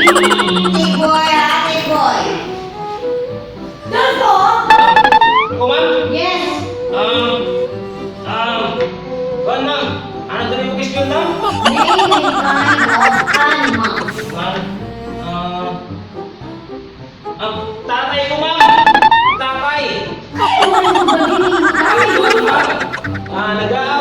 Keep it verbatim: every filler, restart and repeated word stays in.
Tiboy, ha, Tiboy. Ako, ma'am? Yes. Um, um, kuan, ma'am. Ano ito yung question, ma'am? Name and kind of animals. Ma'am, ah, Ang tatay ko, ma'am. Tatay. Ay, ano ba yun? Tatay ko, ma'am. Ah, nag-a-